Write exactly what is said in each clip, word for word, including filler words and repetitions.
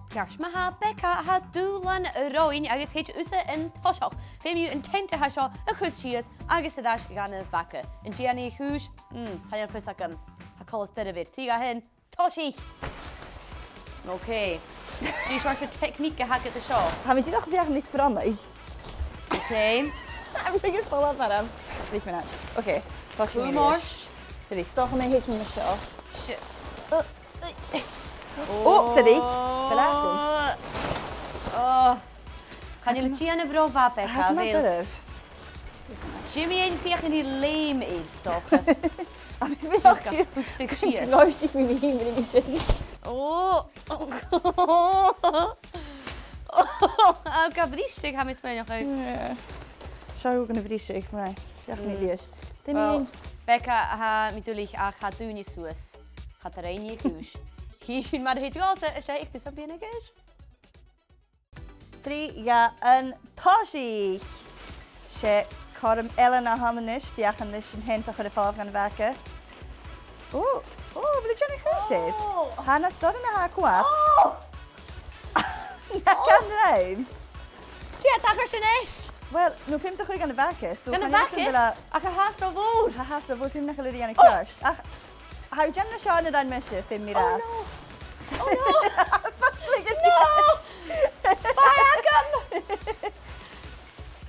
Ceart ma-thà, Becca, tha dùbhlan romhainn agus thèid thusa an toiseach. Feumaidh tu an tent a tha seo a chur sìos agus air ais dhan a' bhaga. An dèan thu a' chùis? Mm, chan eil fhios agam. Tha coltas doirbh air. Trì, dhà, aon. Tòisich. Ok. Dè seòrsa technique a th' agad an seo? Tha mi dìreach a' feuchainn ri fronnaidh. Ok. Tha mi gu falbh orm. Wait a minute. Ok. Tòisich mi a-rithist. Cùm ort. Sorry, stop mi a' tòiseachadh an seo. Shit. Uh, uh. Ò, sorry. Bheil e agam? Ò. Chan eil thu a' dèanamh ro mhath, Becca, a bheil? Tha e gu math doirbh. Jimmy, an feuch an leum iad, 's dòcha. Agus mi Just ga furtadh sìos. Lorg mi mi fhìn ri sin. Ò, ò. Ò, ga bhriseadh, tha mi a' smaoineachadh. Yeah. Seo gun a bhriseadh, right. Feuch mi a-rithist. Dè mu dheidhinn? Well, Becca, tha mi duilich ach tha daoine suas. Cha do rinn thu a' chùis. Chì sinn mar a thèid dhòmhsa, is e ag tusa am bliadhna a-rithist. Trì, dhà, aon, tòisich! 'S e cothrom Ellen a th' ann a-nis, feuchainn ris an tent a chur air falbh dhan a' bhaga. Ò, ò, a bheil thu a' dèanamh cùis air? Ò! Tha e nas dorra na tha e co-dhiù. Ò! Nach ann leam. Dè tha a' tachairt a-nis? Well, no feumaidh tu a chur dhan a' bhaga, so... Dhan a' bhaga? Ach tha e fhathast ro mhòr. Tha e fhathast ro mhòr, feumaidh mi a chur air a dhèanamh ceart. Ach tha thu a' dèanamh na seo na rinn mise, feumaidh mi ràdh. Oh no! Oh no! No! Bha e agam!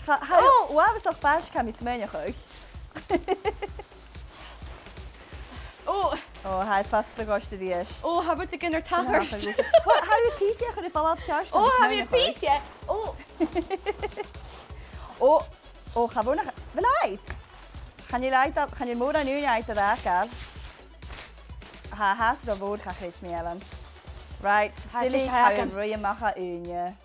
Tha, tha thu uabhasach faisg, tha mi a' smaoineachadh. Ò! Ò, tha e a' fàs a' ghost a-rithist. Ò, tha rudeigin air tachairt. Tha thu a' pìos a' chur air falbh ceart. Ò, tha mi a' pìos. Ò! Ò, ò, cha mhòr nach... Bheil e agad? Chan eil agad, chan eil mòran ùine agad a dh'fhàgail. Tha e fhathast ro mhòr, cha chreid mi, Ellen. Right, tha e a' ruith a-mach à ùine.